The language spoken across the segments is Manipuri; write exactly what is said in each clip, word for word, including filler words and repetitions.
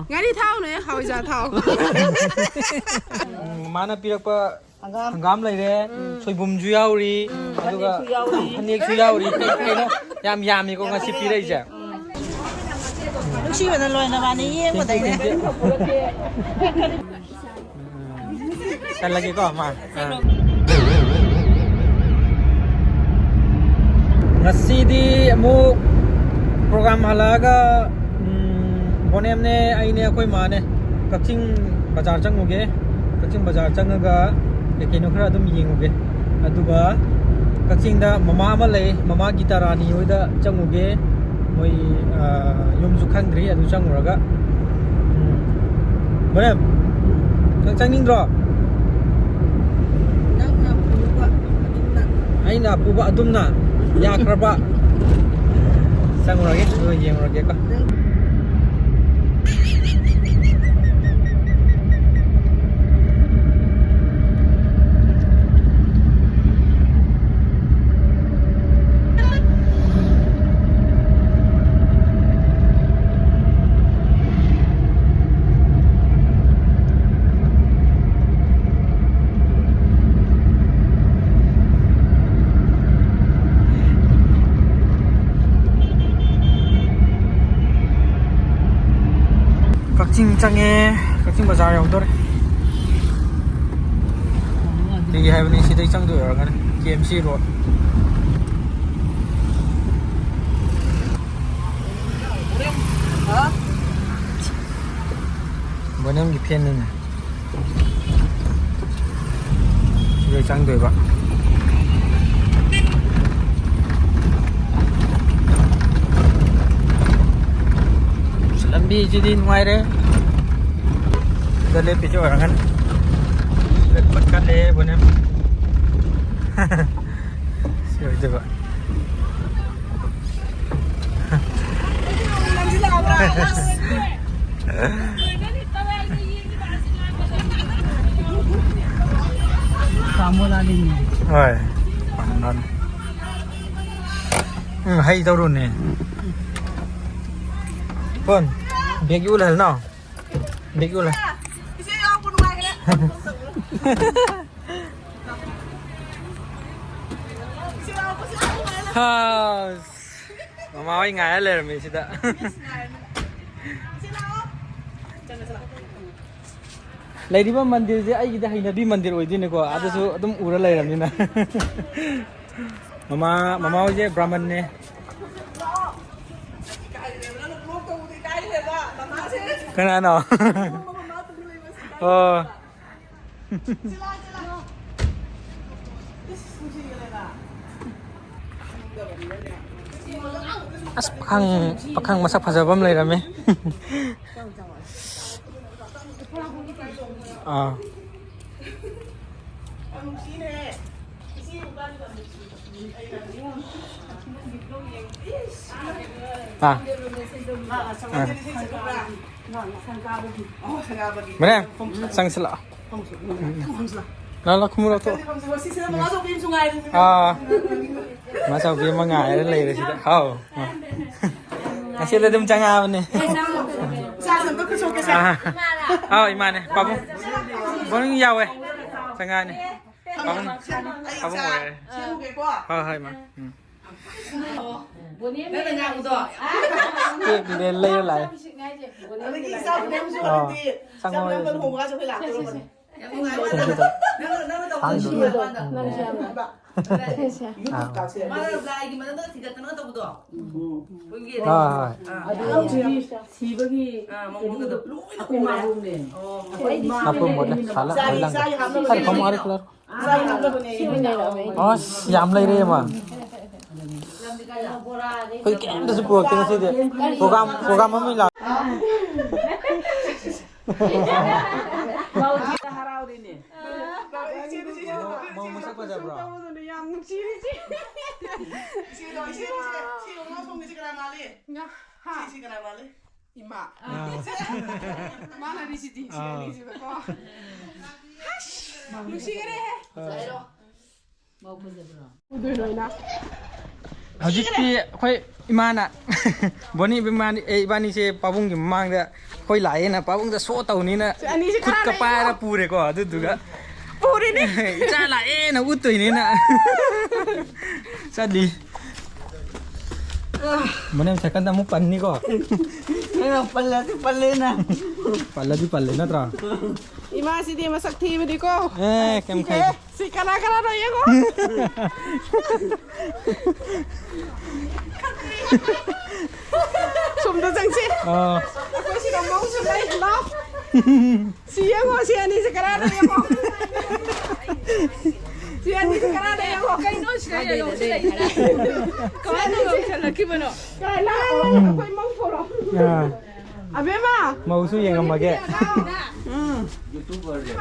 ꯉꯥꯔꯤ ꯊꯥꯎꯅꯦ, ꯍꯋꯥꯏꯖꯥꯔ ꯊꯥꯎ꯫ ꯎꯝ, ꯃꯥꯅ ꯄꯤꯔꯛꯄ ꯍꯪꯒꯥꯝ꯫ ꯍꯪꯒꯥꯝ ꯂꯩꯔꯦ, ꯎꯝ꯫ ꯁꯣꯏꯕꯨꯝꯁꯨ ꯌꯥꯎꯔꯤ, ꯎꯝ꯫ ꯑꯗꯨꯒ ꯐꯅꯦꯛꯁꯨ ꯌꯥꯎꯔꯤ꯫ ꯐꯅꯦꯛꯁꯨ ꯌꯥꯎꯔꯤ꯫ ꯀꯩ ꯀꯩꯅꯣ ꯌꯥꯝ ꯌꯥꯝꯃꯤꯀꯣ ꯉꯁꯤ ꯄꯤꯔꯛꯏꯁꯦ꯫ ꯅꯨꯡꯁꯤꯕꯅ ꯂꯣꯏꯅ ꯃꯥꯅꯤ ꯌꯦꯡꯕꯗꯩꯅꯦ꯫ Thank you, thank you꯫ ꯎꯝ, ꯆꯠꯂꯒꯦꯀꯣ, ꯃꯥ꯫ ꯑꯥ꯫ ꯉꯁꯤꯗꯤ ꯑꯃꯨꯛ program ꯍꯜꯂꯛꯑꯒ, ꯎꯝ, ꯕꯣꯅꯦꯝꯅꯦ, ꯑꯩꯅꯦ, ꯑꯩꯈꯣꯏ ꯃꯥꯅꯦ ꯀꯛꯆꯤꯡ ꯕꯖꯥꯔ ꯆꯪꯉꯨꯒꯦ꯫ ꯀꯛꯆꯤꯡ ꯕꯖꯥꯔ ꯆꯪꯉꯒ ꯀꯩ ꯀꯩꯅꯣ ꯈꯔ ꯑꯗꯨꯝ ꯌꯦꯡꯉꯨꯒꯦ꯫ ꯑꯗꯨꯒ ꯀꯛꯆꯤꯡꯗ ꯃꯃꯥ ꯑꯃ ꯂꯩ, ꯃꯃꯥ ꯒꯤꯇꯥ ꯔꯥꯅꯤ ꯍꯣꯏꯗ ꯆꯪꯉꯨꯒꯦ꯫ ꯃꯣꯏ, ꯑ, ꯌꯨꯝꯁꯨ ꯈꯪꯗ꯭ꯔꯤ, ꯑꯗꯨ ꯆꯪꯉꯨꯔꯒ꯫ ꯎꯝ꯫ ꯕꯣꯅꯦꯝ, ꯅꯪ ꯆꯪꯅꯤꯡꯗ꯭ꯔꯣ? ꯅꯪꯅ ꯄꯨꯕ ꯑꯗꯨꯝꯅ꯫ ꯑꯩꯅ ꯄꯨꯕ ꯑꯗꯨꯝꯅ ꯌꯥꯈ꯭ꯔꯕ? ꯆꯪꯉꯨꯔꯒꯦ, ꯑꯗꯨꯒ ꯌꯦꯡꯉꯨꯔꯒꯦꯀꯣ꯫ ꯀꯛꯆꯤꯡ ꯆꯪꯉꯦ, ꯀꯛꯆꯤꯡ ꯕꯖꯥꯔ ꯌꯧꯗꯣꯔꯦ꯫ ꯀꯩ ꯍꯥꯏꯕꯅꯤ, ꯁꯤꯗꯩ ꯆꯪꯗꯣꯏ ꯑꯣꯏꯔꯝꯒꯅꯤ, K M C road꯫ ꯕꯣꯅꯦꯝꯒꯤ fan ꯅꯤꯅꯦ꯫ ꯁꯤꯗ ꯆꯪꯗꯣꯏꯕ꯫ ꯑꯁ, ꯂꯝꯕꯤꯁꯤꯗꯤ ꯅꯨꯡꯉꯥꯏꯔꯦ꯫ ꯁꯤꯗ ꯂꯦꯞꯄꯤꯁꯤ ꯑꯣꯏꯔꯝꯒꯅꯤ꯫ ꯁꯤꯗ ꯄꯠꯀꯠꯂꯦ ꯕꯣꯅꯦꯝ꯫ ꯁꯤ ꯑꯣꯏꯗꯣꯏꯕ꯫ ꯍꯣꯏ꯫ ꯎꯝ, ꯍꯩ ꯇꯧꯔꯨꯅꯦ꯫ ꯀꯣꯟ, bag ꯌꯨ ꯂꯩꯍꯜꯅꯣ? ꯕꯤꯛ ꯎꯂꯦ꯫ ꯏꯆꯦ ꯌꯥꯎꯕ ꯅꯨꯡꯉꯥꯏꯈ꯭ꯔꯦ꯫ ꯏꯆꯦ ꯌꯥꯎꯕꯁꯦ ꯌꯥꯝ ꯅꯨꯡꯉꯥꯏꯔꯦ꯫ ꯍꯥꯁ꯫ ꯃꯃꯥ ꯍꯣꯏ ꯉꯥꯏꯔ ꯂꯩꯔꯝꯃꯤ ꯁꯤꯗ꯫ ꯏꯆꯦ ꯂꯥꯛꯑꯣ꯫ ꯂꯩꯔꯤꯕ ꯃꯟꯗꯤꯔꯁꯦ ꯑꯩꯒꯤꯗꯤ ꯍꯩꯅꯕꯤ ꯃꯟꯗꯤꯔ ꯑꯣꯏꯗꯣꯏꯅꯤꯀꯣ, ꯑꯗꯨꯁꯨ ꯑꯗꯨꯝ ꯎꯔ ꯂꯩꯔꯕꯅꯤꯅ꯫ ꯃꯃꯥ, ꯃꯃꯥ ꯍꯣꯏꯁꯦ ꯕ꯭ꯔꯥꯍꯃꯟꯅꯦ꯫ ꯀꯅꯥꯅꯣ? ꯑꯣ꯫ ꯑꯁ, ꯄꯥꯈꯪ, ꯄꯥꯈꯪ ꯃꯁꯛ ꯐꯖꯕ ꯑꯃ ꯂꯩꯔꯝꯃꯦ꯫ ꯑꯥ꯫ ꯑꯥ꯫ ꯑꯥ꯫ ꯃꯅꯦ, ꯆꯪꯁꯤꯜꯂꯛꯑꯣ꯫ ꯂꯥꯛꯑꯣ, ꯂꯥꯛꯑꯣ, ꯈꯨꯝꯃꯨ ꯂꯥꯛꯑꯣ꯫ ꯑꯥ꯫ ꯃꯥꯆꯧꯕꯤ ꯑꯃ ꯉꯥꯏꯔ ꯂꯩꯔꯦ ꯁꯤꯗ꯫ ꯍꯥꯎ꯫ ꯉꯁꯤꯗ ꯑꯗꯨꯝ ꯆꯪꯉꯛꯑꯕꯅꯦ꯫ ꯑꯥ꯫ ꯑꯥꯎ, ꯏꯃꯥꯅꯦ꯫ ꯄꯥꯕꯨꯡ꯫ ꯄꯥꯕꯨꯡ ꯌꯥꯎꯋꯦ꯫ ꯄꯥꯕꯨꯡ꯫ ꯄꯥꯕꯨꯡ ꯑꯣꯏꯔꯦ꯫ ꯍꯣꯏ, ꯍꯣꯏ, ꯏꯃꯥ꯫ ꯎꯝ꯫ ꯅꯪꯅ ꯉꯥꯡꯕꯗꯣ꯫ ꯀꯦꯛ ꯂꯩꯔ ꯂꯥꯛꯑꯦ꯫ ꯑꯗꯒꯤ ꯏꯆꯥ ꯃꯌꯥꯝꯁꯨ ꯑꯥ꯫ ꯑꯗꯨꯗꯤ ꯆꯪꯉꯣ, ꯏꯆꯥ ꯃꯌꯥꯝ ꯆꯪꯉꯣ꯫ ꯂꯨꯍꯣꯡꯕꯒꯁꯨ ꯑꯩꯈꯣꯏ ꯂꯥꯛꯇꯣꯔꯕꯅꯦ꯫ ꯌꯥꯝ ꯅꯨꯡꯉꯥꯏꯕ꯫ ꯊꯥꯡꯁꯨ꯫ ꯅꯪ, ꯅꯪꯅ ꯇꯧꯕꯗꯣ꯫ ꯅꯪꯁꯨ ꯌꯥꯝ ꯅꯨꯡꯉꯥꯏꯕ꯫ ꯃꯥꯅ ꯂꯥꯏꯒꯤ ꯃꯔꯝꯗ ꯊꯤꯒꯠꯇꯅ ꯇꯧꯕꯗꯣ꯫ ꯎꯝ꯫ ꯑꯩꯈꯣꯏꯒꯤ ꯍꯣꯏ, ꯍꯣꯏ꯫ ꯑꯥ꯫ ꯑꯗꯨ ꯁꯤꯕꯒꯤ ꯑꯥ, ꯃꯑꯣꯡꯗꯣ ꯂꯣꯏꯅ ꯑꯩꯈꯣꯏ ꯃꯥꯕꯨꯅꯦ꯫ ꯑꯣ꯫ ꯑꯩꯈꯣꯏ ꯏꯃꯥ ꯃꯄꯨꯝ ꯃꯣꯠꯂꯦ꯫ ꯁꯥꯠꯂ ꯏꯆꯥꯒꯤ, ꯂꯪ꯫ ꯏꯆꯥꯒꯤ ꯍꯥꯞꯅꯕꯅꯦ꯫ ꯍꯥꯏ, ꯈꯣꯡꯉꯨ ꯍꯥꯏꯔꯦ ꯀꯂꯔ꯫ ꯏꯆꯥꯒꯤ ꯍꯥꯞꯅꯕꯅꯦ꯫ ꯑꯁ, ꯌꯥꯝ ꯂꯩꯔꯦ, ꯏꯃꯥ꯫ ꯑꯩꯈꯣꯏ ꯀꯩꯝꯇꯁꯨ ꯄꯨꯔꯛꯇꯦ ꯉꯁꯤꯗꯤ꯫ ꯄ꯭ꯔꯣꯒ꯭ꯔꯥꯝ, ꯄ꯭ꯔꯣꯒ꯭ꯔꯥꯝ ꯑꯃ ꯂꯥꯛ-꯫ ꯍꯔꯥꯎꯔꯤꯅꯦ꯫ ꯃꯧ, ꯃꯧ ꯃꯁꯛ ꯐꯖꯕ꯭ꯔꯣ? ꯌꯥꯝ ꯅꯨꯡꯁꯤꯔꯤꯁꯤ꯫ ꯁꯤ, ꯁꯤ, ꯁꯤ, ꯁꯤ ꯃꯉꯥ ꯊꯣꯡꯉꯤꯁꯤ ꯀꯅꯥ ꯃꯥꯜꯂꯤ? ꯉꯥ-, ꯍꯥ? ꯁꯤ, ꯁꯤ ꯀꯅꯥ ꯃꯥꯜꯂꯤ? ꯏꯃꯥ꯫ ꯑꯥ꯫ ꯃꯥꯟꯅꯔꯤꯁꯤꯗꯤ, ꯁꯤ ꯑꯥ꯫ ꯑꯅꯤꯁꯤꯗꯀꯣ꯫ ꯑꯁ, ꯅꯨꯡꯁꯤꯈ꯭ꯔꯦꯍꯦ꯫ ꯑꯥ꯫ ꯎꯗꯣꯏ ꯂꯣꯏꯅ꯫ ꯍꯧꯖꯤꯛꯇꯤ ꯑꯩꯈꯣꯏ ꯏꯃꯥꯅ ꯕꯣꯅꯤ ꯏꯕꯥꯅꯤ, ꯑꯦ, ꯏꯕꯥꯅꯤꯁꯦ ꯄꯥꯕꯨꯡꯒꯤ ꯃꯃꯥꯡꯗ ꯑꯩꯈꯣꯏ ꯂꯥꯛꯑꯦꯅ ꯄꯥꯕꯨꯡꯗ ꯁꯣ ꯇꯧꯅꯤꯅ ꯁꯤ ꯑꯅꯤꯁꯦ ꯈꯨꯠꯀ ꯀꯅꯥꯅ ꯄꯥꯏꯔ ꯄꯨꯔꯦꯀꯣ꯫ ꯑꯗꯨꯗꯨꯒ ꯄꯨꯔꯤꯅꯤ꯫ ꯏꯆꯥ ꯂꯥꯛꯑꯦꯅ ꯎꯠꯇꯣꯏꯅꯤꯅ ꯆꯠꯂꯤ꯫ ꯕꯣꯅꯤ ꯁꯥꯏꯀꯜꯗ ꯑꯃꯨꯛ ꯄꯟꯅꯤꯀꯣ꯫ ꯅꯪꯅ ꯄꯜꯂꯗꯤ ꯄꯜꯂꯦꯅ꯫ ꯄꯜꯂꯗꯤ ꯄꯜꯂꯦ ꯅꯠꯇ꯭ꯔꯣ? ꯏꯃꯥꯁꯤꯗꯤ ꯃꯁꯛ ꯊꯤꯕꯅꯤꯀꯣ꯫ ꯑꯦ, ꯀꯩꯝ ꯈꯥꯏꯗꯦ꯫ ꯁꯤ ꯀꯅꯥ ꯀꯅꯥꯅꯣ ꯌꯦꯡꯉꯣ꯫ ꯁꯣꯝꯗ ꯆꯪꯁꯤ꯫ ꯑꯥ꯫ ꯑꯩꯈꯣꯏ ꯁꯤꯗ ꯃꯧꯁꯨ ꯂꯩ꯫ ꯂꯥꯎ꯫ ꯁꯤ ꯌꯦꯡꯉꯣ, ꯁꯤ ꯑꯅꯤꯁꯤ ꯀꯅꯥꯅꯣ ꯌꯦꯡꯉꯣ꯫ ꯁꯤ ꯑꯅꯤꯁꯤ ꯀꯅꯥꯅꯣ ꯌꯦꯡꯉꯣ꯫ ꯀꯩꯅꯣ ꯁꯤꯗ ꯌꯦꯡꯉꯣ, ꯁꯤ ꯂꯩ꯫ ꯀꯃꯥꯏꯅ ꯇꯧꯔ ꯂꯧꯁꯜꯂꯛꯈꯤꯕꯅꯣ? ꯀꯅꯥ? ꯑꯩꯈꯣꯏ ꯃꯧ ꯊꯣꯛꯂꯛꯑꯣ꯫ ꯑꯥ꯫ ꯑꯕꯦꯝꯃ! ꯃꯧꯁꯨ ꯌꯦꯡꯉꯝꯃꯒꯦ꯫ ꯎꯝ꯫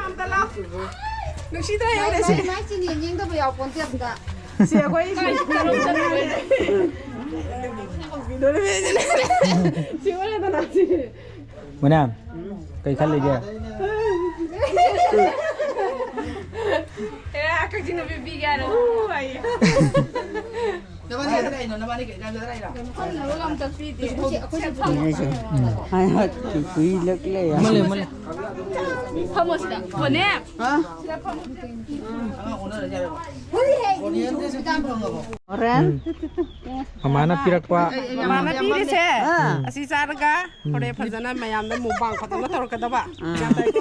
ꯑꯝꯇ ꯂꯥꯎ꯫ ꯅꯨꯡꯁꯤꯗ꯭ꯔꯥ ꯌꯦꯡꯉꯨꯅꯦ ꯁꯤ꯫ ꯃꯥꯏ ꯆꯤꯅꯤ ꯌꯦꯡꯗꯕ ꯌꯥꯎꯄꯣꯟꯇꯦ ꯑꯝꯇ꯫ ꯁꯤ ꯑꯩꯈꯣꯏ ꯁꯤ ꯑꯣꯏꯔꯦꯗꯅ ꯁꯤ꯫ ꯃꯣꯅꯥ, ꯀꯩ ꯈꯜꯂꯤꯒꯦ? ꯑꯦ, ꯀꯛꯆꯤꯡ ꯅꯨꯄꯤ ꯄꯤꯒꯦ ꯍꯥꯏꯔꯣ? ꯎ, ꯍꯥꯏꯌꯦ꯫ ꯅꯕꯥꯅꯤ ꯀꯩꯗꯧꯔꯤꯅꯣ? ꯅꯕꯥꯅꯤ ꯀꯩ ꯀꯥꯟꯗ ꯂꯩꯔꯣ? ꯐꯝꯅꯕꯒ ꯑꯝꯇ ꯄꯤꯗꯦ꯫ ꯍꯥꯏ, ꯍꯥꯏ, ꯀꯨꯏ ꯂꯛꯂꯦ꯫ ꯃꯨꯜꯂꯦ, ꯃꯨꯜꯂꯦ꯫ ꯐꯝꯃꯣ ꯁꯤꯗ꯫ ꯕꯣꯅꯦ꯫ ꯍꯥ? ꯁꯤꯗ ꯐꯝꯃꯣ꯫ ꯍꯣꯔꯦꯟ꯫ ꯃꯃꯥꯅ ꯄꯤꯔꯛꯄ꯫ ꯃꯃꯥꯅ ꯄꯤꯔꯤꯁꯦ꯫ ꯑꯥ꯫ ꯑꯁꯤ ꯆꯥꯔꯒ ꯍꯣꯔꯦꯟ ꯐꯖꯅ ꯃꯌꯥꯝꯗ ꯃꯨꯛꯕꯥꯡ ꯐꯖꯅ ꯇꯧꯔꯛꯀꯗꯕ꯫ ꯑꯥ꯫ ꯒ꯭ꯌꯥꯟ ꯇꯥꯏꯀꯣ?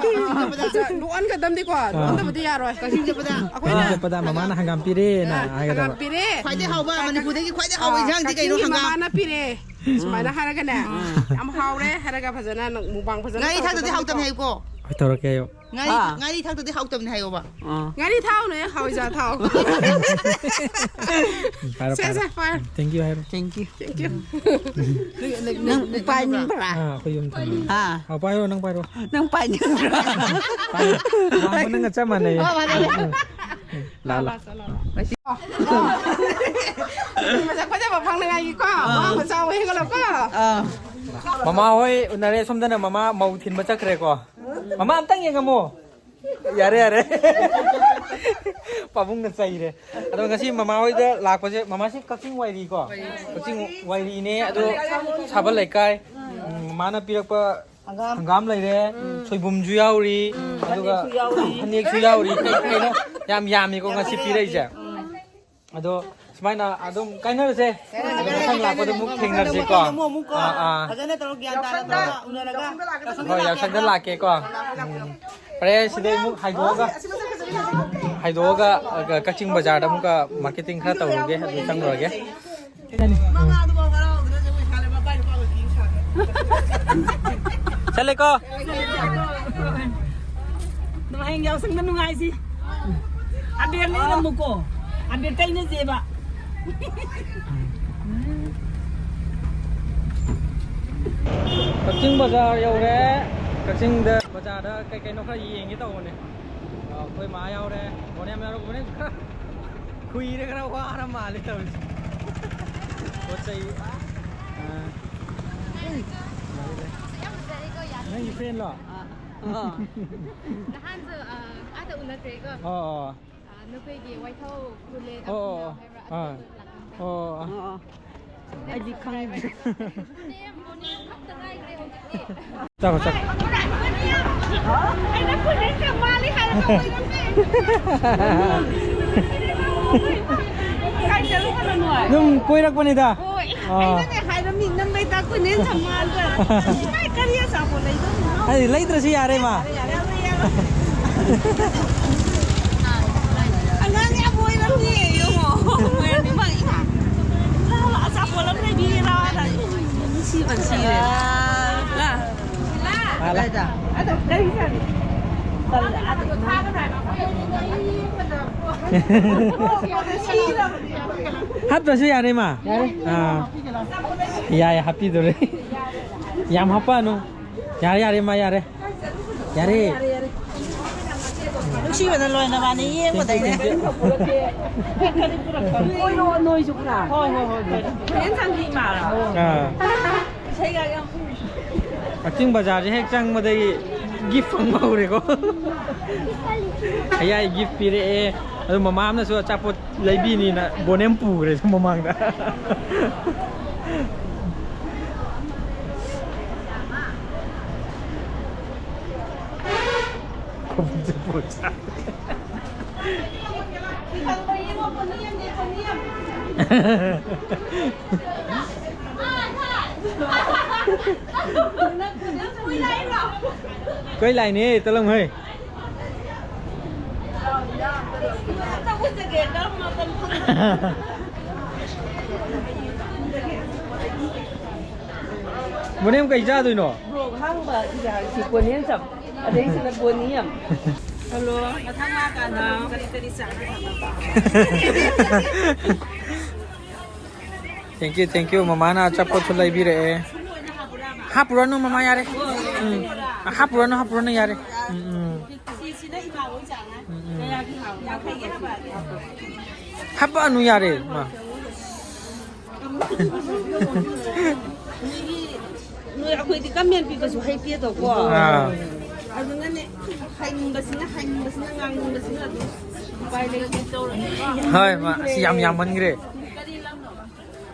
ꯂꯣꯛꯍꯟꯒꯗꯕꯅꯤꯀꯣ꯫ ꯑꯥ꯫ ꯂꯣꯛꯍꯟꯗꯕꯗꯤ ꯌꯥꯔꯣꯏ꯫ ꯀꯛꯆꯤꯡ ꯆꯠꯄꯗ꯫ ꯑꯩꯈꯣꯏꯅ ꯀꯛꯆꯤꯡ ꯆꯠꯄꯗ ꯃꯃꯥꯅ ꯍꯪꯒꯥꯝ ꯄꯤꯔꯦꯅ ꯑꯥ, ꯍꯥꯏꯒꯗꯕ꯫ ꯍꯪꯒꯥꯝ ꯄꯤꯔꯦ꯫ ꯈ꯭ꯋꯥꯏꯗꯩ ꯍꯥꯎꯕ, ꯃꯅꯤꯄꯨꯔꯗꯒꯤ ꯈ꯭ꯋꯥꯏꯗꯩ ꯍꯥꯎꯕ ꯑꯥ, ꯏꯟꯖꯥꯡꯗꯤ ꯀꯩꯅꯣ? ꯀꯛꯆꯤꯡꯒꯤ ꯍꯪꯒꯥꯝ꯫ ꯃꯃꯥꯅ ꯄꯤꯔꯦ꯫ ꯁꯨꯃꯥꯏꯅ ꯍꯥꯏꯔꯒꯅꯦ꯫ ꯑꯥ꯫ ꯌꯥꯝ ꯍꯥꯎꯔꯦ ꯍꯥꯏꯔꯒ ꯐꯖꯅ ꯅꯪ ꯃꯨꯛꯕꯥꯡ ꯐꯖꯅ ꯉꯥꯔꯤ ꯊꯥꯛꯇꯗꯤ ꯇꯧꯔꯛꯀꯗꯕꯅꯤꯀꯣ꯫ ꯍꯥꯎꯇꯕꯅꯦ ꯍꯥꯏꯌꯨꯀꯣ꯫ ꯍꯣꯏ, ꯇꯧꯔꯛꯀꯦ ꯍꯥꯏꯌꯣ꯫ ꯉꯥꯔꯤ, ꯑꯥ꯫ ꯉꯥꯔꯤ ꯊꯥꯛꯎꯅꯦ, ꯍꯋꯥꯏꯖꯥꯔ ꯊꯥꯎ꯫ ꯎꯝ, ꯄꯥꯏꯔꯣ, ꯁꯦ, ꯄꯥꯏꯔꯣ꯫ ꯁꯦ, ꯄꯥꯏꯔꯣ꯫ Thank you ꯍꯥꯏꯔꯣ꯫ Thank you꯫ Thank you꯫ ꯅꯪ ꯄꯥꯏꯅꯤꯡꯕ꯭ꯔꯥ? ꯑꯥ, ꯑꯩꯈꯣꯏ ꯌꯨꯝ ꯊꯝꯃꯦ꯫ ꯑꯥ꯫ ꯑꯥ, ꯄꯥꯏꯔꯣ, ꯅꯪ ꯄꯥꯏꯔꯣ꯫ ꯅꯪ ꯄꯥꯏꯅꯤꯡꯕ꯭ꯔꯥ? ꯄꯥꯏꯔꯣ꯫ ꯋꯥꯡꯕ ꯅꯪꯒ ꯆꯞ ꯃꯥꯟꯅꯩꯌꯦ꯫ ꯑꯣ, ꯃꯥꯟꯅꯩ꯫ ꯎꯝ, ꯎꯝ꯫ ꯂꯥꯛꯑꯣ, ꯂꯥꯛꯑꯣ꯫ ꯃꯁꯛ ꯐꯖꯕ ꯐꯪꯅꯉꯥꯏꯒꯤꯀꯣ, ꯑꯥ꯫ ꯋꯥꯡꯕ ꯆꯥꯎꯕ ꯍꯦꯟꯒꯠꯂꯣꯀꯣ꯫ ꯑꯥ꯫ ꯃꯃꯥ ꯍꯣꯏ ꯎꯅꯔꯦ, ꯁꯣꯝꯗꯅ ꯃꯃꯥ ꯃꯧ ꯊꯤꯟꯕ ꯆꯠꯈ꯭ꯔꯦꯀꯣ꯫ ꯃꯃꯥ ꯑꯝꯇꯪ ꯌꯦꯡꯉꯝꯃꯣ꯫ ꯌꯥꯔꯦ, ꯌꯥꯔꯦ꯫ ꯄꯥꯕꯨꯡꯅ ꯆꯩꯔꯦ꯫ ꯑꯗꯣ ꯉꯁꯤ ꯃꯃꯥ ꯍꯣꯏꯗ ꯂꯥꯛꯄꯁꯦ, ꯃꯃꯥꯁꯤ ꯀꯛꯆꯤꯡ ꯋꯥꯏꯔꯤꯀꯣ? ꯀꯛꯆꯤꯡ ꯋꯥꯏꯔꯤꯅꯦ꯫ ꯑꯗꯣ ꯁꯥꯕꯜ ꯂꯩꯀꯥꯏ, ꯎꯝ, ꯃꯃꯥꯅ ꯄꯤꯔꯛꯄ ꯍꯪꯒꯥꯝ꯫ ꯍꯪꯒꯥꯝ ꯂꯩꯔꯦ, ꯎꯝ꯫ ꯁꯣꯏꯕꯨꯝꯁꯨ ꯌꯥꯎꯔꯤ, ꯎꯝ꯫ ꯑꯗꯨꯒ ꯐꯅꯦꯛꯁꯨ ꯌꯥꯎꯔꯤ꯫ ꯐꯅꯦꯛꯁꯨ ꯌꯥꯎꯔꯤ꯫ ꯀꯩ ꯀꯩꯅꯣ ꯌꯥꯝ ꯌꯥꯝꯃꯤꯀꯣ ꯉꯁꯤ ꯄꯤꯔꯛꯏꯁꯦ꯫ ꯎꯝ꯫ ꯑꯗꯣ ꯁꯨꯃꯥꯏꯅ ꯑꯗꯨꯝ ꯀꯥꯏꯅꯔꯁꯦ꯫ ꯑꯗꯣ ꯃꯊꯪ ꯂꯥꯛꯄꯗ ꯑꯃꯨꯛ ꯊꯦꯡꯅꯔꯁꯦꯀꯣ꯫ ꯑꯃꯨꯛ ꯑꯃꯨꯛ ꯀꯣ ꯑꯥ, ꯑꯥ꯫ ꯐꯖꯅ ꯇꯧꯔꯒ ꯒ꯭ꯌꯥꯟ ꯇꯥꯅ ꯇꯧꯔꯒ ꯎꯅꯔꯒ ꯌꯥꯎꯁꯪꯗ ꯍꯣꯏ, ꯂꯥꯛꯀꯦ꯫ ꯌꯥꯎꯁꯪꯗ ꯂꯥꯛꯀꯦꯀꯣ꯫ ꯎꯝ꯫ ꯐꯔꯦ, ꯁꯤꯗꯩ ꯑꯃꯨꯛ ꯍꯥꯏꯗꯣꯛꯑꯒ, ꯍꯥꯏꯗꯣꯛꯑꯒ, ꯑ, ꯀꯛꯆꯤꯡ ꯕꯖꯥꯔꯗ ꯑꯃꯨꯛꯀ marketing ꯈꯔ ꯇꯧꯔꯨꯒꯦ, ꯑꯗꯨ ꯆꯪꯉꯨꯔꯒꯦ꯫ ꯃꯉꯥꯗꯨꯐꯥꯎ ꯍꯔꯥꯎꯗꯅ ꯖꯒꯣꯏ ꯁꯥ ꯂꯩ, ꯃꯄꯥꯏ ꯅꯨꯄꯥꯒ ꯀꯤ ꯁꯥꯗꯅ꯫ ꯆꯠꯂꯦꯀꯣ꯫ ꯑꯗꯣ ꯍꯌꯦꯡ ꯌꯥꯎꯁꯪꯗ ꯅꯨꯡꯉꯥꯏꯁꯤ꯫ ꯑꯕꯦꯔ ꯂꯩꯔꯝꯃꯨꯀꯣ꯫ ꯑꯕꯦꯔ ꯇꯩꯅꯁꯦꯕ꯫ ꯀꯛꯆꯤꯡ ꯕꯖꯥꯔ ꯌꯧꯔꯦ꯫ ꯀꯛꯆꯤꯡꯗ ꯕꯖꯥꯔꯗ ꯀꯩ ꯀꯩꯅꯣ ꯈꯔ ꯌꯦꯡꯒꯦ ꯇꯧꯕꯅꯦ꯫ ꯑ, ꯑꯩꯈꯣꯏ ꯃꯥ ꯌꯥꯎꯔꯦ꯫ ꯕꯣꯅꯦ ꯌꯥꯝ ꯌꯥꯎꯔꯦ꯫ ꯕꯣꯅꯦ ꯈꯔ ꯈꯨꯏꯔꯦ, ꯈꯔ ꯋꯥꯔ ꯃꯥꯜꯂꯦ ꯇꯧꯔꯤꯁꯦ꯫ ꯄꯣꯠ ꯆꯩ꯫ ꯑ, ꯎꯝ꯫ ꯅꯪꯒꯤ friendꯂꯣ? ꯑꯥ꯫ ꯅꯍꯥꯟꯁꯨ, ꯑ, ꯑꯥꯗ ꯎꯅꯈ꯭ꯔꯦꯀꯣ꯫ ꯑꯣ, ꯑꯣ꯫ ꯑ, ꯅꯈꯣꯏꯒꯤ ꯋꯥꯏꯊꯧ ꯈꯨꯜꯂꯦ ꯑꯣ, ꯑꯣ, ꯍꯥꯏꯕ꯭ꯔꯥ? ꯑꯥ꯫ ꯑꯗꯨꯗ ꯂꯥꯛꯂꯝꯃꯦ꯫ ꯑꯣ, ꯑꯣ꯫ ꯑꯣ, ꯑꯣ꯫ ꯑꯩꯗꯤ ꯈꯪꯗꯦ꯫ ꯆꯥꯈ꯭ꯔꯣ, ꯆꯥꯈ꯭ꯔꯣ꯫ ꯑꯩꯅ ꯈꯨꯟꯗ ꯃꯥꯜꯂꯤ ꯍꯥꯏꯔꯒ ꯑꯣꯏꯔꯝꯃꯦ꯫ ꯀꯥꯏ ꯆꯠꯂꯨꯕꯅꯣ ꯅꯣꯏ? ꯑꯗꯨꯝ ꯀꯣꯏꯔꯛꯄꯅꯤꯗ꯫ ꯍꯣꯏ꯫ ꯑꯥ꯫ ꯑꯩꯅꯅꯦ ꯍꯥꯏꯔꯝꯃꯤ, ꯅꯪ ꯂꯩꯇꯥ ꯀꯨꯏꯅ ꯍꯦꯟꯅ ꯃꯥꯜꯂꯦ꯫ ꯀꯥꯏ ꯀꯔꯤ ꯑꯆꯥꯄꯣꯠ ꯂꯩꯗꯣꯏꯅꯣ? ꯑꯩ ꯂꯩꯗ꯭ꯔꯁꯨ ꯌꯥꯔꯦ, ꯏꯃꯥ꯫ ꯑꯉꯥꯡ ꯌꯥꯝ ꯑꯣꯏꯔꯝꯃꯤ, ꯌꯦꯡꯉꯣ꯫ ꯑꯣꯏꯔꯝꯃꯤ, ꯃꯥ ꯏꯃꯥ꯫ ꯂꯥ, ꯂꯥ, ꯑꯆꯥꯄꯣꯠ ꯑꯃ ꯂꯩꯕꯤꯒꯦ, ꯂꯥ, ꯂꯥ꯫ ꯅꯨꯡꯁꯤꯕ ꯁꯤꯔꯦ꯫ ꯂꯥ꯫ ꯂꯥ, ꯂꯥ꯫ ꯑꯗꯣ ꯀꯔꯤ ꯆꯥꯅꯤ? ꯍꯥꯞꯇ꯭ꯔꯁꯨ ꯌꯥꯔꯦ, ꯏꯃꯥ꯫ ꯌꯥꯔꯦ꯫ ꯑꯥ꯫ ꯌꯥꯏ, ꯍꯥꯞꯄꯤꯗꯣꯔꯦ꯫ ꯌꯥꯝ ꯍꯥꯞꯄꯛꯑꯅꯨ꯫ ꯌꯥꯔꯦ, ꯌꯥꯔꯦ, ꯏꯃꯥ, ꯌꯥꯔꯦ꯫ ꯌꯥꯔꯦ꯫ ꯅꯨꯡꯁꯤꯕꯅ ꯂꯣꯏ ꯅꯕꯥꯅꯤ ꯌꯦꯡꯕꯗꯩꯅꯦ꯫ Thank you, thank you꯫ ꯀꯣꯏꯔꯛꯑꯣ ꯅꯣꯏꯁꯨ ꯈꯔ꯫ ꯍꯣꯏ, ꯍꯣꯏ, ꯍꯣꯏ, ꯍꯣꯏ꯫ ꯍꯣꯔꯦꯟ ꯆꯪꯁꯤ ꯏꯃꯥ꯫ ꯑꯥ꯫ ꯏꯁꯩꯒ ꯌꯥꯝ꯫ ꯀꯛꯆꯤꯡ ꯕꯖꯥꯔꯁꯦ ꯍꯦꯛ ꯆꯪꯕꯗꯒꯤ Gift ꯐꯪꯕ ꯍꯧꯔꯦꯀꯣ꯫ ꯑꯌꯥꯏ gift ꯄꯤꯔꯛꯑꯦ꯫ ꯑꯗꯨ ꯃꯃꯥ ꯑꯃꯅꯁꯨ ꯑꯆꯥꯄꯣꯠ ꯂꯩꯕꯤꯅꯤꯅ ꯕꯣꯅꯦꯝ ꯄꯨꯈ꯭ꯔꯦ ꯁꯨꯝ ꯃꯃꯥꯡꯗ꯫ ꯈꯣꯡꯎꯞꯁꯦ ꯄꯣꯠ ꯆꯥꯔꯦ꯫ ꯀꯩ ꯂꯥꯏꯅꯦ ꯇꯂꯪ ꯍꯩ꯫ ꯃꯣꯅꯦꯝ ꯀꯩ ꯆꯥꯗꯣꯏꯅꯣ? ꯕ꯭ꯔꯣꯛ ꯍꯥꯡꯕ ꯏꯟꯖꯥꯡꯁꯤ ꯀꯣꯟꯌꯦꯟ ꯆꯝ꯫ ꯑꯗꯩꯁꯤꯗ ꯕꯣꯅꯤ ꯑꯃ꯫ ꯍꯜꯂꯣ, ꯃꯊꯪ ꯂꯥꯛꯀꯥꯟꯗ ꯀꯔꯤ ꯀꯔꯤ ꯆꯥꯒꯦ ꯍꯪꯉꯛꯑꯣ꯫ Thank you, thank you. ꯃꯃꯥꯅ ꯑꯆꯥꯄꯣꯠꯁꯨ ꯂꯩꯕꯤꯔꯛꯑꯦ꯫ ꯍꯥꯞꯄꯨꯔꯅꯨ ꯃꯃꯥ, ꯌꯥꯔꯦ꯫ ꯎꯝ꯫ ꯍꯥꯞꯄꯨꯔꯅꯨ, ꯍꯥꯞꯄꯨꯔꯅꯨ, ꯌꯥꯔꯦ꯫ ꯎꯝ, ꯎꯝ꯫ ꯁꯤꯁꯤꯅ ꯏꯃꯥ ꯍꯣꯏ ꯆꯥꯅ ꯎꯝ, ꯎꯝ꯫ ꯀꯌꯥꯒꯤ ꯍꯥꯎ-, ꯌꯥꯡꯈꯩꯒꯤ ꯍꯥꯞꯄꯛꯑꯒꯦ꯫ ꯍꯥꯞꯄꯛꯑꯅꯨ ꯌꯥꯔꯦ, ꯃꯥ꯫ ꯅꯣꯏꯒꯤ, ꯅꯣꯏ ꯑꯩꯈꯣꯏꯗꯤ ꯀꯃꯦꯟ ꯄꯤꯕꯁꯨ ꯍꯩꯇꯦꯗꯀꯣ꯫ ꯑꯥ꯫ ꯑꯗꯨꯅꯅꯦ, ꯍꯩꯅꯤꯡꯕꯁꯤꯅ, ꯍꯩꯅꯤꯡꯕꯁꯤꯅ, ꯉꯥꯡꯅꯤꯡꯕꯁꯤꯅ ꯑꯗꯨꯝ ꯎꯄꯥꯏ ꯂꯩꯇꯦ꯫ ꯍꯣꯏ, ꯃꯥ, ꯑꯁꯤ ꯌꯥꯝ ꯌꯥꯝꯃꯟꯈ꯭ꯔꯦ꯫ ꯀꯔꯤ ꯂꯝꯅꯣ?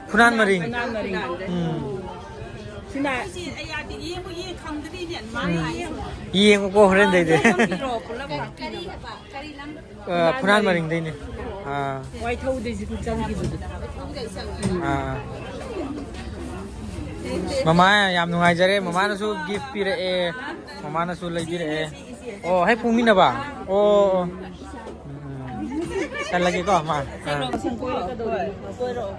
ꯐꯨꯅꯥꯟ ꯃꯔꯤꯡ꯫ ꯐꯨꯅꯥꯟ ꯃꯔꯤꯡ꯫ ꯎꯝ꯫ ꯁꯤꯅ ꯑꯩ ꯌꯥꯗꯦ, ꯌꯦꯡꯕꯨ ꯌꯦꯡ ꯈꯪꯗ꯭ꯔꯤꯅꯦ, ꯃꯥꯅ ꯎꯝ꯫ ꯍꯥꯏꯁꯦ꯫ ꯌꯦꯡꯉꯨꯀꯣ, ꯍꯣꯔꯦꯟꯗꯩꯗꯤ꯫ ꯑꯥ, ꯌꯦꯡꯉꯝꯕꯤꯔꯣ, ꯄꯨꯂꯞ ꯂꯥꯛꯄꯤꯅꯕ꯫ ꯀꯔꯤ ꯂꯝ? ꯑ, ꯐꯨꯅꯥꯟ ꯃꯔꯤꯡꯗꯩꯅꯦ꯫ ꯑꯥ꯫ ꯋꯥꯏꯊꯧꯗꯩꯁꯨ ꯆꯪꯈꯤꯕꯗꯣ꯫ ꯑꯥ꯫ ꯃꯃꯥ ꯌꯥꯝ ꯅꯨꯡꯉꯥꯏꯖꯔꯦ꯫ ꯃꯃꯥꯅꯁꯨ gift ꯄꯤꯔꯛꯑꯦ꯫ ꯃꯃꯥꯅꯁꯨ ꯂꯩꯕꯤꯔꯛꯑꯦ꯫ ꯑꯣ, ꯍꯦꯛ ꯄꯣꯛꯃꯤꯟꯅꯕ? ꯑꯣ, ꯑꯣ꯫ ꯎꯝ, ꯎꯝ꯫ ꯆꯠꯂꯒꯦꯀꯣ, ꯃꯥ꯫ ꯑꯥ꯫ ꯀꯣꯏꯔꯛꯑꯣ꯫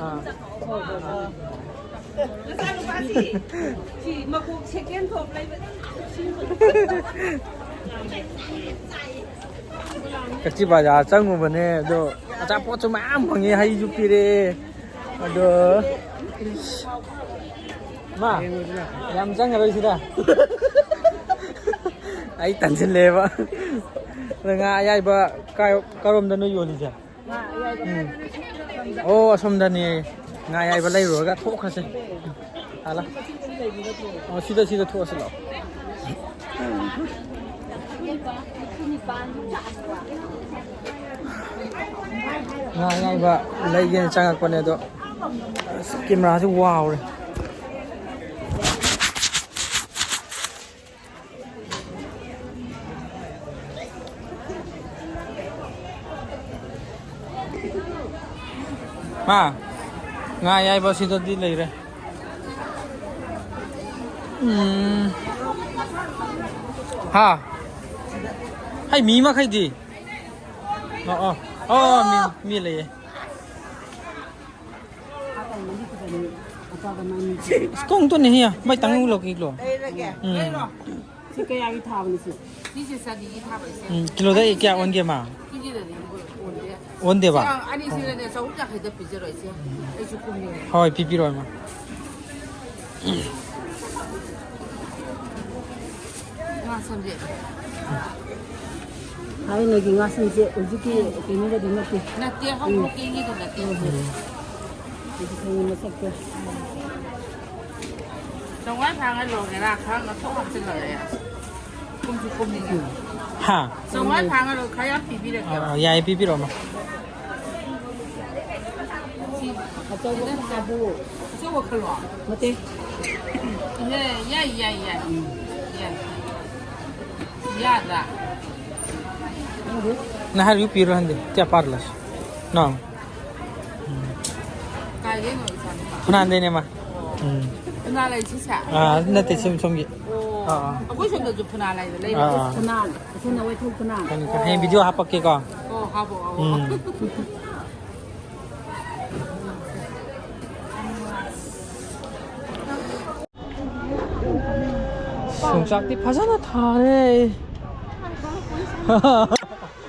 ꯑꯥ꯫ ꯃꯆꯥꯅꯨꯄꯥꯁꯤ, ꯁꯤ ꯃꯀꯣꯛ second top ꯂꯩꯕꯅꯤ꯫ ꯀꯛꯆꯤ ꯕꯖꯥꯔ ꯆꯪꯉꯨꯕꯅꯦ, ꯑꯗꯣ ꯑꯆꯥꯄꯣꯠꯁꯨ ꯃꯌꯥꯝ ꯐꯪꯉꯦ, ꯍꯩꯁꯨ ꯄꯤꯔꯛꯑꯦ꯫ ꯑꯗꯣ, ꯃꯥ, ꯌꯥꯝ ꯆꯪꯉꯔꯣꯏ ꯁꯤꯗ꯫ ꯑꯩ ꯇꯟꯁꯤꯜꯂꯦꯕ꯫ ꯑꯗꯣ ꯉꯥ ꯑꯌꯥꯏꯕ ꯀꯥꯏ-, ꯀꯔꯣꯝꯗꯅꯣ ꯌꯣꯜꯂꯤꯁꯦ? ꯎꯝ꯫ ꯑꯣ, ꯑꯁꯣꯝꯗꯅꯦ꯫ ꯉꯥ ꯑꯌꯥꯏꯕ ꯂꯩꯔꯨꯔꯒ ꯊꯣꯛꯈ꯭ꯔꯁꯦ꯫ ꯍꯜꯂꯣ꯫ ꯑꯣ, ꯁꯤꯗ, ꯁꯤꯗ ꯊꯣꯛꯑꯁꯤ ꯂꯥꯛꯑꯣ꯫ ꯉꯥ ꯑꯌꯥꯏꯕ ꯂꯩꯒꯦꯅ ꯆꯪꯉꯛꯄꯅꯦ, ꯑꯗꯣ ꯑꯁ, ꯀꯦꯃꯦꯔꯥꯁꯦ ꯋꯥꯎꯔꯦ꯫ ꯍꯥ? ꯉꯥ ꯑꯌꯥꯏꯕ ꯁꯤꯗꯗꯤ ꯂꯩꯔꯦ꯫ ꯎꯝ꯫ ꯍꯥ? ꯍꯩ, ꯃꯤ ꯃꯈꯩꯗꯤ? ꯑꯣ, ꯑꯣ꯫ ꯑꯣ, ꯃꯤ, ꯃꯤ ꯂꯩꯌꯦ꯫ Kung to niya, may tangulog iglo. ꯎꯝ꯫ ꯁꯤ ꯀꯌꯥꯒꯤ ꯊꯥꯕꯅꯣ ꯁꯤ? ꯁꯤꯁꯦ ꯆꯅꯤꯒꯤ ꯊꯥꯕ ꯏꯆꯦ꯫ ꯎꯝ, ꯀꯤꯂꯣꯗ ꯀꯌꯥ ꯑꯣꯟꯒꯦ, ꯃꯥ? ꯀꯦꯖꯤꯗꯗꯤ ꯑꯣꯟꯗꯦ꯫ ꯑꯣꯟꯗꯦꯕ? ꯁꯤ ꯑꯅꯤꯁꯤꯗꯅꯦ, ꯆꯍꯨꯝ ꯌꯥꯡꯈꯩꯗ ꯄꯤꯖꯔꯣ ꯏꯆꯦ꯫ ꯑꯩꯁꯨ ꯀꯨꯝꯅꯤꯡꯉꯦ꯫ ꯍꯣꯏ, ꯄꯤꯕꯤꯔꯣ, ꯏꯃꯥ꯫ ꯉꯥ ꯁꯦꯝꯖꯦ꯫ ꯊꯥꯏꯅꯒꯤ ꯉꯥꯁꯤꯡꯁꯦ ꯍꯧꯖꯤꯛꯀꯤ ꯀꯩꯅꯣꯒꯗꯤ ꯅꯠꯇꯦ꯫ ꯅꯠꯇꯦ, ꯎꯝ꯫ ꯍꯧꯗꯣꯛꯀꯤꯒꯤꯗꯣ ꯅꯠꯇꯦ꯫ ꯎꯝ꯫ ꯍꯧꯖꯤꯛ ꯈꯪꯉꯤ ꯃꯁꯛꯇꯣ꯫ ꯆꯥꯝꯃꯉꯥ ꯐꯥꯡꯉ ꯂꯣꯏꯔꯦ, ꯈꯔ ꯉꯊꯣꯛ ꯍꯥꯞꯆꯤꯜꯂꯛꯑꯦ꯫ ꯀꯨꯝꯁꯨ ꯀꯨꯝꯅꯤꯡꯉꯦ꯫ ꯍꯥ? ꯆꯥꯝꯃꯉꯥ ꯐꯥꯡꯉ ꯂꯣꯏꯔꯦ, ꯈꯔ ꯌꯥꯝ ꯄꯤꯕꯤꯔꯛꯀꯦꯕ꯫ ꯑꯥ, ꯌꯥꯏꯌꯦ, ꯄꯤꯕꯤꯔꯛꯑꯣ, ꯃꯥ꯫ ꯁꯤ ꯑꯆꯧꯕ ꯈꯜꯂꯣ꯫ ꯑꯆꯧꯕ ꯈꯜꯂꯣ? ꯅꯠꯇꯦ꯫ ꯌꯥꯏ, ꯌꯥꯏ, ꯌꯥꯏ, ꯌꯥꯏ꯫ ꯌꯥꯏ꯫ ꯌꯥꯗ꯭ꯔꯥ? ꯅꯍꯥꯟ ꯌꯨ ꯄꯤꯔꯣ ꯍꯟꯗꯦ, ꯀꯌꯥ ꯄꯥꯔꯂꯁ? ꯅꯣ꯫ ꯀꯥꯏꯗꯩꯅꯣ ꯏꯆꯥꯅꯨꯄꯥ? ꯐꯨꯅꯥꯟꯗꯩꯅꯦ ꯃꯥ꯫ ꯎꯝ꯫ ꯐꯨꯅꯥꯟ ꯂꯩ ꯁꯤꯁꯦ? ꯑꯥ, ꯅꯠꯇꯦ, ꯁꯨꯝ ꯁꯣꯝꯒꯤ꯫ ꯑꯣ꯫ ꯑꯥ, ꯑꯥ꯫ ꯑꯩꯈꯣꯏ ꯁꯣꯝꯗꯁꯨ ꯐꯨꯅꯥꯟ ꯂꯩꯗ, ꯂꯩꯕ꯫ ꯑꯥ, ꯑꯥ꯫ ꯐꯨꯅꯥꯟ, ꯏꯆꯦ ꯅꯋꯥꯏꯊꯧ ꯐꯨꯅꯥꯟ꯫ ꯈꯪꯉꯤ, ꯈꯪꯉꯤ꯫ ꯍꯌꯦꯡ ꯚꯤꯗꯤꯑꯣ ꯍꯥꯞꯄꯛꯀꯦꯀꯣ꯫ ꯑꯣ, ꯍꯥꯞꯄꯛꯑꯣ, ꯍꯥꯞꯄꯛꯑꯣ꯫ ꯎꯝ꯫ ꯌꯣꯡꯆꯥꯛꯇꯤ ꯐꯖꯅ ꯊꯥꯔꯦ꯫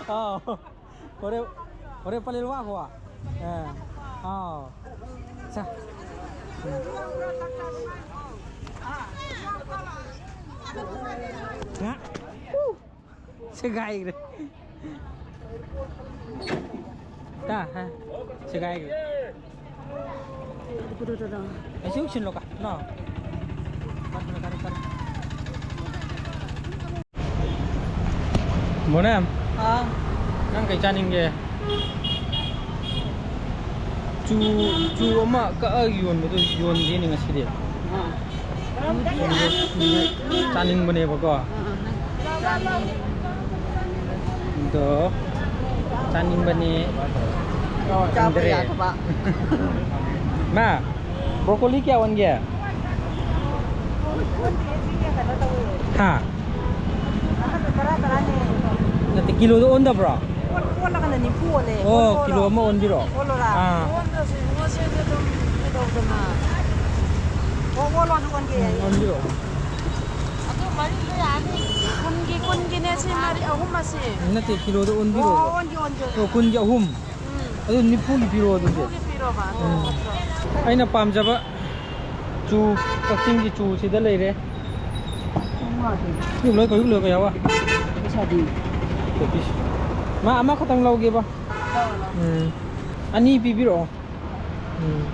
ꯑꯥꯎ꯫ ꯍꯣꯔꯦꯟ, ꯍꯣꯔꯦꯟ ꯄꯂꯦꯜ ꯋꯥ ꯍꯣ꯫ ꯑꯥ꯫ ꯑꯥꯎ꯫ ꯁꯥ꯫ ꯉꯥ꯫ ꯁꯦꯒꯥꯏꯈ꯭ꯔꯦ꯫ ꯇꯥ, ꯍꯥ? ꯁꯦꯒꯥꯏꯈ꯭ꯔꯦ꯫ ꯑꯩꯁꯨ ꯁꯤꯜꯂꯣ ꯀ, ꯅꯣ꯫ ꯃꯣꯅꯦ, ꯍꯥꯎ꯫ ꯅꯪ ꯀꯩ ꯆꯥꯅꯤꯡꯒꯦ? ꯆꯨ, ꯆꯨ ꯑꯃ ꯀꯛꯑꯒ ꯌꯣꯟꯕꯗꯣ ꯌꯣꯟꯗꯦꯅꯦ ꯉꯁꯤꯗꯤ꯫ ꯑꯥ꯫ ꯆꯥꯅꯤꯡꯕꯅꯦꯕꯀꯣ꯫ ꯑꯥ, ꯑꯥ, ꯅꯪ ꯆꯥꯅꯤꯡꯉꯦ꯫ ꯑꯗꯣ ꯆꯥꯅꯤꯡꯕꯅꯦ꯫ ꯆꯥꯕ ꯐꯪꯗ꯭ꯔꯦ꯫ ꯌꯥꯗꯕ꯫ ꯃꯥ, broccoli ꯀꯌꯥ ꯑꯣꯟꯒꯦ? ꯍꯥ? ꯅꯠꯇꯦ, ꯀꯤꯂꯣꯗ ꯑꯣꯟꯗꯕ꯭ꯔꯣ? ꯑꯣꯜꯂꯒꯅ ꯅꯤꯐꯨ ꯑꯣꯜꯂꯦ꯫ ꯑꯣ, ꯑꯣꯜꯂꯣꯔꯣ? ꯀꯤꯂꯣ ꯑꯃ ꯑꯣꯟꯕꯤꯔꯣ꯫ ꯑꯣꯜꯂꯣꯔꯥ? ꯑꯥ꯫ ꯑꯣꯟꯗ꯭ꯔꯁꯨ ꯏꯉꯣꯁꯦ ꯑꯗꯨꯝ ꯀꯩꯗꯧꯗꯅ꯫ ꯑꯣ, ꯑꯣꯜꯂꯣꯁꯨ ꯑꯣꯟꯒꯦ ꯌꯥꯏꯌꯦ꯫ ꯎꯝ, ꯑꯣꯟꯕꯤꯔꯣ꯫ ꯑꯗꯨ ꯃꯔꯤꯗꯣ ꯌꯥꯅꯤ꯫ ꯀꯨꯟꯒꯤ, ꯀꯨꯟꯒꯤꯅꯦ ꯁꯤ ꯃꯔꯤ ꯑꯍꯨꯝ ꯑꯁꯦ꯫ ꯅꯠꯇꯦ, ꯀꯤꯂꯣꯗ ꯑꯣꯟꯕꯤꯔꯣ꯫ ꯑꯣ, ꯑꯣꯟꯒꯦ, ꯑꯣꯟꯒꯦ, ꯑꯣꯟꯒꯦ꯫ ꯑꯣ, ꯀꯨꯟꯒꯤ ꯑꯍꯨꯝ꯫ ꯎꯝ꯫ ꯑꯗꯨ ꯅꯤꯐꯨꯒꯤ ꯄꯤꯔꯣ ꯑꯗꯨꯗꯤ꯫ ꯅꯤꯐꯨꯒꯤ ꯄꯤꯔꯣꯕ, ꯑꯗꯨ ꯎꯝ꯫ ꯐꯠꯇ꯭ꯔꯣ? ꯑꯩꯅ ꯄꯥꯝꯖꯕ ꯆꯨ, ꯀꯛꯆꯤꯡꯒꯤ ꯆꯨꯁꯤꯗ ꯂꯩꯔꯦ꯫ ꯂꯣꯏ ꯀꯣꯏ ꯂꯣꯏ ꯀꯌꯥ ꯋꯥ? ꯄꯩꯁꯥꯗꯤ? ꯃꯥ ꯑꯃꯈꯛꯇꯪ ꯂꯧꯒꯦꯕ꯫ ꯎꯝ꯫ ꯑꯅꯤ ꯄꯤꯕꯤꯔꯛꯑꯣ꯫ ꯎꯝ꯫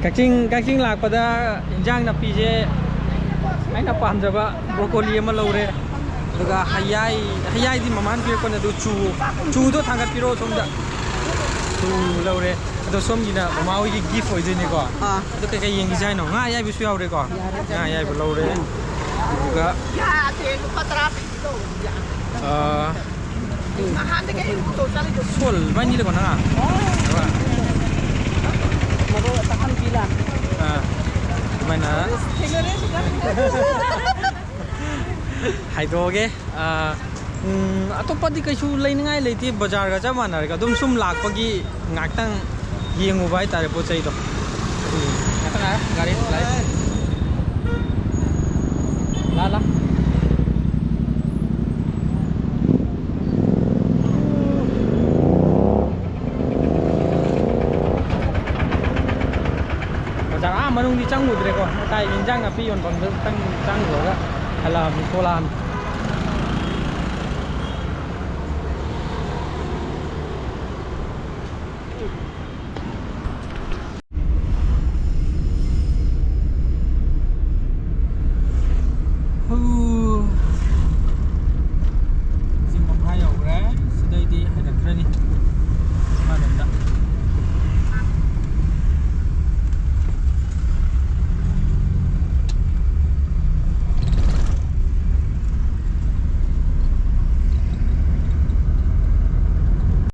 ꯀꯛꯆꯤꯡ, ꯀꯛꯆꯤꯡ ꯂꯥꯛꯄꯗ ꯏꯟꯖꯥꯡ ꯅꯥꯄꯤꯁꯦ ꯑꯩꯅ ꯄꯥꯝꯖꯕ broccoli ꯑꯃ ꯂꯧꯔꯦ, ꯑꯗꯨꯒ ꯍꯩꯌꯥꯏ, ꯍꯩꯌꯥꯏꯗꯤ ꯃꯃꯥꯅ ꯄꯤꯔꯛꯄꯅꯦ, ꯑꯗꯨ ꯆꯨ, ꯆꯨꯗꯣ ꯊꯥꯡꯒꯠꯄꯤꯔꯣ ꯁꯣꯝꯗ꯫ ꯆꯨ ꯂꯧꯔꯦ꯫ ꯑꯗꯣ ꯁꯣꯝꯒꯤꯅ ꯃꯃꯥ ꯍꯣꯏꯒꯤ gift ꯑꯣꯏꯗꯣꯏꯅꯦꯀꯣ꯫ ꯑꯥ꯫ ꯑꯗꯣ ꯀꯩꯀꯩ ꯌꯦꯡꯈꯤꯁꯦ ꯍꯥꯏꯅꯣ? ꯉꯥ ꯑꯌꯥꯏꯕꯁꯨ ꯌꯥꯎꯔꯦꯀꯣ꯫ ꯌꯥꯔꯦ꯫ ꯉꯥ ꯑꯌꯥꯏꯕ ꯂꯧꯔꯦ꯫ ꯑꯗꯨꯒ, ꯌꯥꯗꯦ, ꯂꯨꯄꯥ ꯇꯔꯥ ꯄꯤꯕꯤꯗꯣ꯫ ꯑꯥ, ꯅꯍꯥꯟꯗꯒꯤ ꯑꯩ ꯎꯗꯧ ꯆꯠꯂꯤꯗꯣ꯫ ꯁꯣꯜ, ꯏꯕꯥꯅꯤꯗ ꯀꯣꯟꯅ ꯉꯥ꯫ ꯑꯣ꯫ ꯃꯔꯣꯏ ꯑꯇꯥꯡꯕꯤ ꯂꯥꯛ꯫ ꯑꯥ, ꯑꯗꯨꯃꯥꯏꯅ꯫ ꯊꯦꯡꯅꯔꯦ ꯁꯤꯗ꯫ ꯍꯥꯏꯗꯣꯛꯑꯒꯦ꯫ ꯑꯥ, ꯎꯝ, ꯑꯇꯣꯞꯄꯗꯤ ꯀꯩꯁꯨ ꯂꯩꯅꯤꯡꯉꯥꯏ ꯂꯩꯇꯦ, ꯕꯖꯥꯔꯒ ꯆꯞ ꯃꯥꯟꯅꯔꯒ ꯑꯗꯨꯝ ꯁꯨꯝ ꯂꯥꯛꯄꯒꯤ ꯉꯥꯛꯇꯪ ꯌꯦꯡꯉꯨꯕ ꯍꯥꯏꯇꯥꯔꯦ ꯄꯣꯠ ꯆꯩꯗꯣ꯫ ꯎꯝ, ꯉꯥꯛꯇꯪ ꯉꯥꯏꯌꯣ, ꯒꯥꯔꯤ ꯂꯥꯛꯑꯦ꯫ ꯂꯥ, ꯂꯥ꯫ ꯕꯖꯥꯔ ꯑꯥ ꯃꯅꯨꯡꯗꯤ ꯆꯪꯉꯨꯗ꯭ꯔꯦꯀꯣ, ꯉꯁꯥꯏ ꯏꯟꯖꯥꯡ ꯅꯥꯄꯤ ꯌꯣꯟꯐꯝꯗꯨ ꯈꯤꯇꯪ ꯆꯪꯉꯨꯔꯒ ꯍꯜꯂꯛꯑꯕꯅꯤ, ꯊꯣꯛꯂꯛꯑꯕꯅꯤ꯫